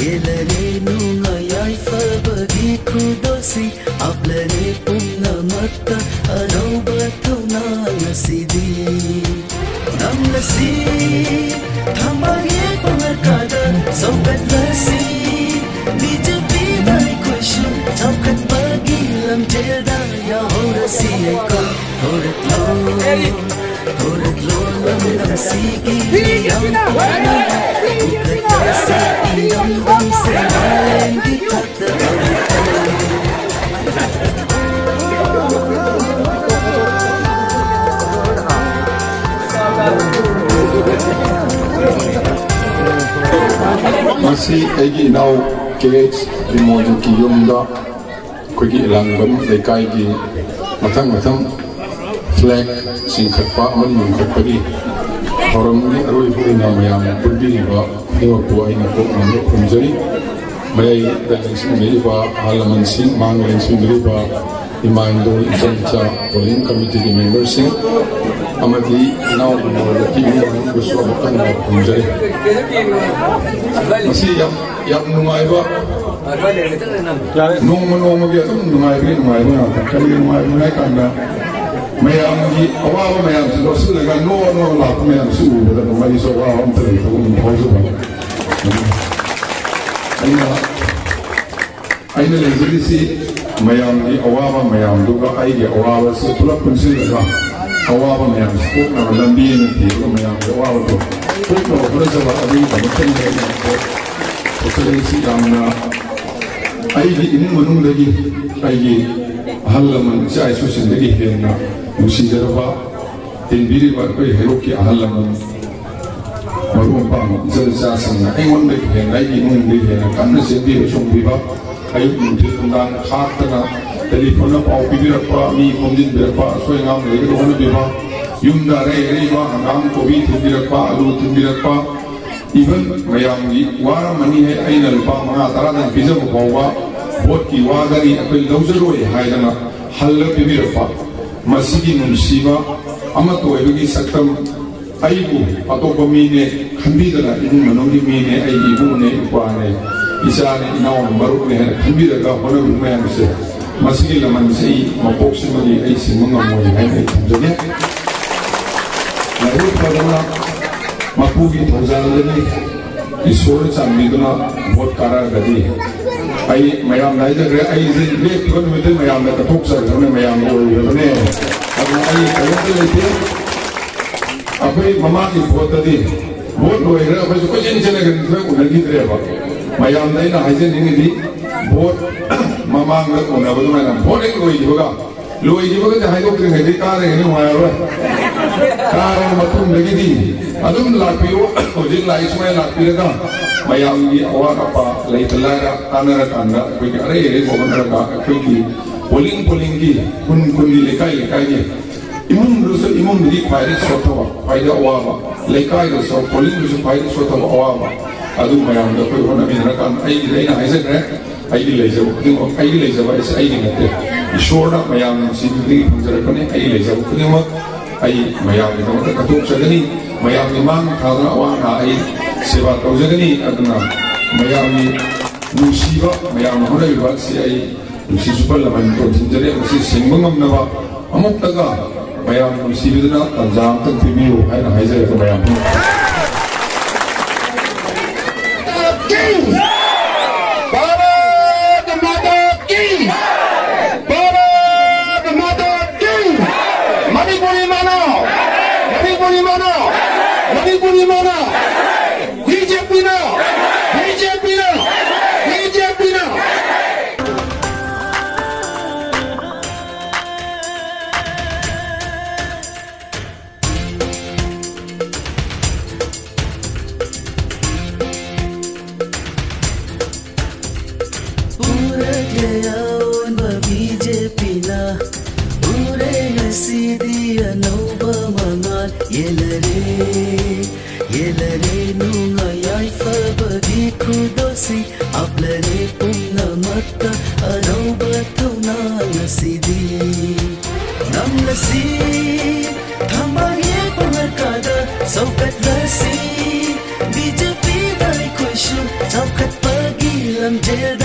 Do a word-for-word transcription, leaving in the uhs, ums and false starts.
ꯍꯦꯜꯂꯔꯦ ꯅꯨꯡꯉꯥꯏ ꯌꯥꯏꯐꯕꯒꯤ ꯈꯨꯗꯣꯜꯁꯤꯡ, ꯍꯥꯞꯂꯔꯦ ꯄꯨꯝꯅꯃꯛꯇ ꯑꯅꯧꯕ ꯊꯧꯅꯥ ꯉꯁꯤꯗꯤ꯫ ꯅꯝꯂꯁꯤ ꯊꯝꯕꯥꯜꯒꯤ ꯄꯥꯡꯒꯜ ꯀꯥꯗ ꯁꯧꯒꯠꯂꯁꯤ, ꯕꯤ ꯖꯦ ꯄꯤꯗ ꯑꯩꯈꯣꯏꯁꯨ ꯆꯥꯎꯈꯠꯄꯒꯤ ꯂꯝꯖꯦꯜꯗ ꯌꯥꯍꯧꯔꯁꯤ ꯑꯩꯈꯣꯏ꯫ ꯊꯣꯔꯛꯂꯣ, ꯊꯣꯔꯛꯂꯣ ꯂꯝꯗꯝꯁꯤꯒꯤ ꯃꯤꯌꯥꯝ ꯄꯨꯝꯅꯃꯛ, ꯄꯨꯈꯠꯂꯁꯤ ꯏꯔꯝꯗꯝꯁꯦ ꯃꯥꯂꯦꯝꯒꯤ ꯊꯥꯛꯇ ꯑꯃꯨꯛꯇꯪ꯫ ꯃꯁꯤ ꯑꯩꯒꯤ ꯏꯅꯥꯎ ꯀꯦ ꯑꯩꯆ ꯕꯤꯃꯣꯜꯖꯤꯠꯀꯤ ꯌꯨꯝꯗ ꯑꯩꯈꯣꯏꯒꯤ ꯏꯂꯥꯡꯕꯝ ꯂꯩꯀꯥꯏꯒꯤ ꯃꯊꯪ ꯃꯊꯪ ꯐ꯭ꯂꯦꯛ ꯆꯤꯡꯈꯠꯄ ꯑꯃꯗꯤ ꯌꯨꯡꯈꯠꯄꯒꯤ ꯊꯧꯔꯝꯒꯤ ꯑꯔꯣꯏꯕ ꯑꯣꯏꯅ ꯃꯌꯥꯝꯅ ꯄꯨꯟꯕꯤꯔꯤꯕ ꯈꯨꯗꯤꯡꯃꯛꯄꯨ ꯑꯩꯅ ꯀꯣꯛ ꯅꯣꯝꯅ ꯈꯨꯔꯨꯝꯖꯔꯤ꯫ ꯃꯌꯥꯏꯗ ꯂꯦꯡꯁꯤꯟꯕꯤꯔꯤꯕ ꯑꯍꯜ ꯂꯃꯟꯁꯤꯡ, ꯃꯥꯡꯗ ꯂꯦꯡꯁꯤꯟꯕꯤꯔꯤꯕ ꯏꯃꯥ ꯏꯟꯗꯣꯜ, ꯏꯆꯟ ꯏꯆꯥ, ꯄꯣꯂꯤꯡ ꯀꯃꯤꯇꯤꯒꯤ ꯃꯦꯝꯕꯔꯁꯤꯡ ꯑꯃꯗꯤ ꯏꯅꯥꯎ ꯏꯃꯣꯜꯂꯛꯀꯤ ꯏꯃꯨꯡ ꯃꯅꯨꯡꯕꯨꯁꯨ ꯑꯃꯨꯛ ꯍꯟꯅ ꯈꯨꯔꯨꯝꯖꯔꯤ꯫ ꯃꯁꯤ ꯌꯥꯝ, ꯌꯥꯝ ꯅꯨꯡꯉꯥꯏꯕ, ꯅꯣꯡꯃ ꯅꯣꯡꯃꯒꯤ ꯑꯗꯨꯝ ꯅꯨꯡꯉꯥꯏꯕꯒꯤ ꯅꯨꯡꯉꯥꯏꯕ ꯉꯥꯛꯇ꯫ ꯀꯔꯤ ꯅꯨꯡꯉꯥꯏꯕꯅꯣ ꯍꯥꯏ ꯀꯥꯟꯗ, ꯃꯌꯥꯝꯒꯤ ꯑꯋꯥꯕ ꯃꯌꯥꯝꯁꯤ ꯂꯧꯁꯤꯜꯂꯒ ꯅꯣꯛꯑ ꯅꯣꯛꯑ ꯂꯥꯛꯄ ꯃꯌꯥꯝꯁꯤ ꯎꯕꯗ ꯑꯗꯨꯝ ꯑꯩꯁꯨ ꯑꯋꯥꯕ ꯑꯝꯇ ꯂꯩꯇꯕꯒꯨꯝ ꯐꯥꯎꯖꯕ꯫ ꯑꯩꯅ, ꯑꯩꯅ ꯂꯩꯖꯔꯤꯁꯤ ꯃꯌꯥꯝꯒꯤ ꯑꯋꯥꯕ ꯃꯌꯥꯝꯗꯨꯒ ꯑꯩꯒꯤ ꯑꯋꯥꯕꯁꯤ ꯄꯨꯂꯞ ꯄꯨꯟꯁꯤꯜꯂꯒ ꯑꯋꯥꯕ ꯃꯌꯥꯝꯁꯤ ꯀꯣꯛꯅꯕ ꯂꯝꯕꯤ ꯑꯃ ꯊꯤꯔꯒ ꯃꯌꯥꯝꯒꯤ ꯑꯋꯥꯕꯗꯣ ꯀꯣꯛꯅꯕ ꯍꯣꯠꯅꯖꯕ ꯑꯗꯨꯒꯤꯗꯃꯛꯇꯅꯤ ꯑꯩꯅ ꯇꯧꯖꯔꯤꯁꯤ꯫ ꯌꯥꯝꯅ ꯑꯩꯒꯤ ꯏꯃꯨꯡ ꯃꯅꯨꯡꯗꯒꯤ ꯑꯩꯒꯤ ꯑꯍꯜ ꯂꯃꯟ ꯏꯆꯥ ꯏꯁꯨꯁꯤꯡꯗꯒꯤ ꯍꯦꯟꯅ ꯅꯨꯡꯁꯤꯖꯔꯕ ꯇꯤꯟꯕꯤꯔꯤꯕ ꯑꯩꯈꯣꯏ ꯍꯩꯔꯣꯛꯀꯤ ꯑꯍꯜ ꯂꯃꯟ, ꯃꯔꯨꯞ ꯃꯄꯥꯡ, ꯏꯆꯜ ꯏꯆꯥꯁꯤꯡꯅ ꯑꯩꯉꯣꯟꯗꯒꯤ ꯍꯦꯟꯅ, ꯑꯩꯒꯤ ꯏꯃꯨꯡꯗꯒꯤ ꯍꯦꯟꯅ ꯀꯟꯅ ꯆꯦꯟꯕꯤꯕ ꯆꯣꯡꯕꯤꯕ, ꯑꯌꯨꯛ ꯅꯨꯡꯊꯤꯜ ꯅꯨꯡꯗꯥꯡ ꯈꯥꯛꯇꯅ ꯇꯦꯂꯤꯐꯣꯟꯗ ꯄꯥꯎ ꯄꯤꯕꯤꯔꯛꯄ, ꯃꯤ ꯈꯣꯝꯖꯤꯟꯕꯤꯔꯛꯄ, ꯑꯁꯣꯏ ꯑꯉꯥꯝ ꯂꯩꯔꯒꯗꯤ ꯍꯣꯠꯅꯕꯤꯕ, ꯌꯨꯝꯗ ꯑꯔꯩ ꯑꯔꯩꯕ ꯍꯪꯒꯥꯝ ꯀꯣꯕꯤ ꯊꯤꯟꯕꯤꯔꯛꯄ, ꯑꯂꯨ ꯊꯤꯟꯕꯤꯔꯛꯄ, even ꯃꯌꯥꯝꯒꯤ ꯋꯥꯔꯝꯃꯅꯤ ꯍꯦ, ꯑꯩꯅ ꯂꯨꯄꯥ ꯃꯉꯥ ꯇꯔꯥꯗꯪ ꯄꯤꯖꯕ ꯐꯥꯎꯕ ꯚꯣꯠꯀꯤ ꯋꯥꯒꯅꯤ, ꯑꯩꯈꯣꯏ ꯂꯧꯖꯔꯣꯏ ꯍꯥꯏꯗꯅ ꯍꯜꯂ ꯄꯤꯕꯤꯔꯛꯄ, ꯃꯁꯤꯒꯤ ꯅꯨꯡꯁꯤꯕ ꯑꯃꯠꯇ ꯑꯣꯏꯕꯒꯤ ꯁꯛꯇꯝ ꯑꯩꯕꯨ ꯑꯇꯣꯞꯄ ꯃꯤꯅꯦ ꯈꯟꯕꯤꯗꯅ, ꯏꯃꯨꯡ ꯃꯅꯨꯡꯒꯤ ꯃꯤꯅꯦ, ꯑꯩꯒꯤ ꯏꯕꯨꯡꯅꯦ, ꯏꯄ꯭ꯋꯥꯅꯦ, ꯏꯆꯥꯅꯦ, ꯏꯅꯥꯎꯅ, ꯃꯔꯨꯞꯅꯦ ꯍꯥꯏꯅ ꯈꯟꯕꯤꯔꯒ ꯍꯣꯠꯅꯕꯤꯕ ꯃꯌꯥꯝꯁꯦ, ꯃꯁꯤꯒꯤ ꯂꯃꯟꯁꯦ ꯑꯩ ꯃꯄꯣꯛꯁꯤꯃꯗꯤ ꯑꯩ ꯁꯤꯡꯕ ꯉꯝꯃꯣꯏ ꯍꯥꯏꯅ ꯑꯩ ꯊꯝꯖꯒꯦ꯫ ꯂꯥꯏꯕꯛ ꯐꯗꯅ ꯃꯄꯨꯒꯤ ꯊꯧꯖꯥꯜꯗꯒꯤ ꯏꯁꯣꯔꯅ ꯆꯥꯟꯕꯤꯗꯨꯅ ꯚꯣꯠ ꯀꯥꯔꯛꯑꯒꯗꯤ ꯑꯩ ꯃꯌꯥꯝꯅ ꯍꯥꯏꯖꯈ꯭ꯔꯦ, ꯑꯩꯁꯦ ꯂꯦꯞꯈꯤꯕ ꯅꯨꯃꯤꯠꯇ ꯃꯌꯥꯝꯅ ꯀꯠꯊꯣꯛꯆꯈ꯭ꯔꯕꯅꯦ, ꯃꯌꯥꯝꯅ ꯑꯣꯏꯔꯨꯔꯕꯅꯦ꯫ ꯑꯗꯨꯅ ꯑꯩ ꯀꯔꯤꯝꯇ ꯂꯩꯇꯦ꯫ ꯑꯩꯈꯣꯏ ꯃꯃꯥꯡꯒꯤ ꯚꯣꯠꯇꯗꯤ ꯚꯣꯠ ꯂꯣꯏꯈ꯭ꯔꯦ, ꯑꯩꯈꯣꯏꯁꯨ ꯀꯣꯏꯆꯦꯟ ꯆꯦꯜꯂꯒ ꯈꯔ ꯎꯅꯈꯤꯗ꯭ꯔꯦꯕ꯫ ꯃꯌꯥꯝꯗ ꯑꯩꯅ ꯍꯥꯏꯖꯅꯤꯡꯉꯤꯗꯤ, ꯚꯣꯠ ꯃꯃꯥꯡꯗ ꯎꯅꯕ ꯑꯗꯨꯃꯥꯏꯅ ꯚꯣꯠ ꯍꯦꯛ ꯂꯣꯏꯈꯤꯕꯒ, ꯂꯣꯏꯈꯤꯕꯒꯗꯤ ꯍꯥꯏꯗꯣꯛꯇ꯭ꯔꯤꯉꯩꯗꯤ ꯀꯥꯔꯦ ꯍꯦꯟꯅ ꯅꯨꯡꯉꯥꯏꯔꯔꯣꯏ꯫ ꯀꯥꯔꯕ ꯃꯇꯨꯡꯗꯒꯤꯗꯤ ꯑꯗꯨꯝ ꯂꯥꯛꯄꯤꯌꯨ꯫ ꯍꯧꯖꯤꯛ ꯂꯥꯛꯏ ꯁꯨꯃꯥꯏꯅ ꯂꯥꯛꯄꯤꯔꯒ ꯃꯌꯥꯝꯒꯤ ꯑꯋꯥꯠ ꯑꯄꯥ ꯂꯩꯇ ꯂꯥꯏꯔ ꯇꯥꯟꯅꯔꯀꯥꯟꯗ ꯑꯩꯈꯣꯏꯒꯤ ꯑꯔꯩ ꯑꯔꯩꯕ ꯍꯣꯠꯅꯔꯒ ꯑꯩꯈꯣꯏꯒꯤ ꯄꯣꯂꯤꯡ ꯄꯣꯂꯤꯡꯒꯤ, ꯈꯨꯟ ꯈꯨꯟꯒꯤ, ꯂꯩꯀꯥꯏ ꯂꯩꯀꯥꯏꯒꯤ ꯏꯃꯨꯡꯗꯨꯁꯨ ꯏꯃꯨꯡꯗꯨꯒꯤ ꯈ꯭ꯋꯥꯏꯗꯒꯤ ꯁꯣꯠꯊꯕ, ꯈ꯭ꯋꯥꯏꯗꯒꯤ ꯑꯋꯥꯕ, ꯂꯩꯀꯥꯏꯗꯁꯨ ꯄꯣꯂꯤꯡꯗꯨꯁꯨ ꯈ꯭ꯋꯥꯏꯗꯒꯤ ꯁꯣꯠꯊꯕ ꯑꯋꯥꯕ, ꯑꯗꯨ ꯃꯌꯥꯝꯗꯣ ꯑꯩꯈꯣꯏ ꯍꯣꯠꯅꯃꯤꯟꯅꯔꯀꯥꯟꯗ ꯑꯩꯒꯤꯗꯤ ꯑꯩꯅ ꯍꯥꯏꯖꯈ꯭ꯔꯦ, ꯑꯩꯒꯤ ꯂꯩꯖꯕ ꯈꯨꯗꯤꯡꯃꯛ, ꯑꯩꯒꯤ ꯂꯩꯖꯕ ꯍꯥꯏꯁꯦ ꯑꯩꯒꯤ ꯅꯠꯇꯦ, ꯏꯁꯣꯔꯅ ꯃꯌꯥꯝ ꯅꯨꯡꯁꯤꯕꯤꯕꯗꯒꯤ ꯐꯪꯖꯔꯛꯄꯅꯤ꯫ ꯑꯩꯒꯤ ꯂꯩꯖꯕ ꯈꯨꯗꯤꯡꯃꯛ ꯑꯩ ꯃꯌꯥꯝꯒꯤꯗꯃꯛꯇ ꯀꯠꯊꯣꯛꯆꯒꯅꯤ꯫ ꯃꯌꯥꯝꯒꯤ ꯃꯥꯡ ꯊꯥꯗꯨꯅ ꯑꯋꯥ ꯑꯅꯥ ꯑꯩ ꯁꯦꯕꯥ ꯇꯧꯖꯒꯅꯤ꯫ ꯑꯗꯨꯅ ꯃꯌꯥꯝꯒꯤ ꯅꯨꯡꯁꯤꯕ, ꯃꯌꯥꯝꯅ ꯍꯣꯠꯅꯕꯤꯕ ꯑꯁꯤ ꯑꯩ ꯅꯨꯡꯁꯤ ꯁꯨꯄꯔ ꯂꯃꯟ ꯇꯣꯟꯁꯤꯟꯖꯔꯦ꯫ ꯃꯁꯤ ꯁꯤꯡꯕ ꯉꯝꯅꯕ ꯑꯃꯨꯛꯇꯒ ꯃꯌꯥꯝ ꯅꯨꯡꯁꯤꯕꯤꯗꯨꯅ ꯇꯥꯟꯖꯥ ꯑꯃꯇꯪ ꯄꯤꯕꯤꯌꯨ ꯍꯥꯏꯅ ꯍꯥꯏꯖꯔꯒ ꯃꯌꯥꯝ ꯄꯨꯝꯅꯃꯛ ꯚꯥꯔꯠ ꯃꯥꯇꯥ ꯀꯤ! ꯚꯥꯔꯠ ꯃꯥꯇꯥ ꯀꯤ! ꯃꯅꯤꯄꯨꯔꯤ ꯃꯅꯥꯎ! ꯃꯅꯤꯄꯨꯔꯤ ꯃꯅꯥꯎ! ꯃꯅꯤꯄꯨꯔꯤ ꯃꯅꯥꯎ! ꯕꯤ ꯖꯦ ꯄꯤꯅ! ꯕꯤ ꯖꯦ ꯄꯤꯅ! ꯕꯤ ꯖꯦ ꯄꯤꯅ! ꯎꯔꯛꯂꯦ ꯑꯑꯣꯟꯕ ꯕꯤ ꯖꯦ ꯄꯤꯅ꯫ ꯎꯔꯦ ꯉꯁꯤꯗꯤ ꯑꯅꯧꯕ ꯃꯉꯥꯜ꯫ ꯌꯦꯜꯂꯔꯦ, ꯌꯦꯜꯂꯔꯦ ꯅꯨꯡꯉꯥꯏ ꯌꯥꯏꯐꯕꯒꯤ ꯈꯨꯗꯣꯜꯁꯤꯡ꯫ ꯍꯥꯞꯂꯔꯦ ꯄꯨꯝꯅꯃꯛꯇ ꯑꯅꯧꯕ ꯊꯧꯅꯥ ꯉꯁꯤꯗꯤ꯫ ꯅꯝꯂꯁꯤ ꯊꯝꯕꯥꯜ ꯌꯦꯛꯄ ꯃꯔꯀꯥꯗ꯫ ꯆꯥꯎꯈꯠꯄꯒꯤ ꯂꯝꯖꯦꯜꯗ